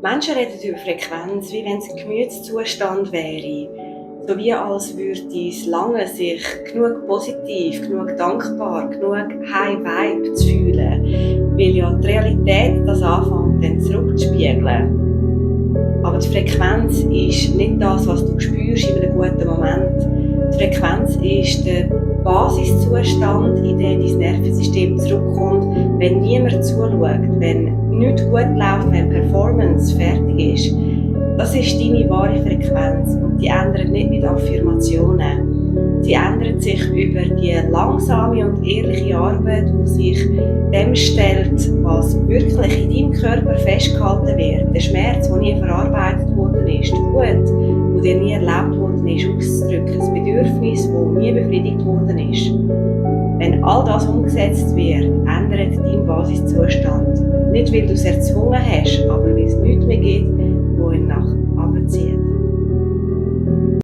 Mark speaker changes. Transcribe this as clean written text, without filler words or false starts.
Speaker 1: Menschen reden über Frequenz, wie wenn es ein Gemütszustand wäre. So wie als würde es lange, sich genug positiv, genug dankbar, genug High Vibe zu fühlen. Weil ja die Realität das anfängt dann zurückzuspiegeln. Aber die Frequenz ist nicht das, was du spürst in einem guten Moment. Die Frequenz ist der Basiszustand, in den dein Nervensystem zurückkommt, wenn niemand zuschaut, wenn nichts gut läuft, wenn Performance fertig ist. Das ist deine wahre Frequenz und die ändert nicht mit Affirmationen. Sie ändert sich über die langsame und ehrliche Arbeit, die sich dem stellt, was wirklich in deinem Körper festgehalten wird. Der Schmerz, der nie verarbeitet worden ist, die Wut, die dir nie erlaubt worden ist, auszudrücken, das Bedürfnis, das nie befriedigt worden ist. Wenn all das umgesetzt wird, ändert dein Basiszustand. Nicht, weil du es erzwungen hast,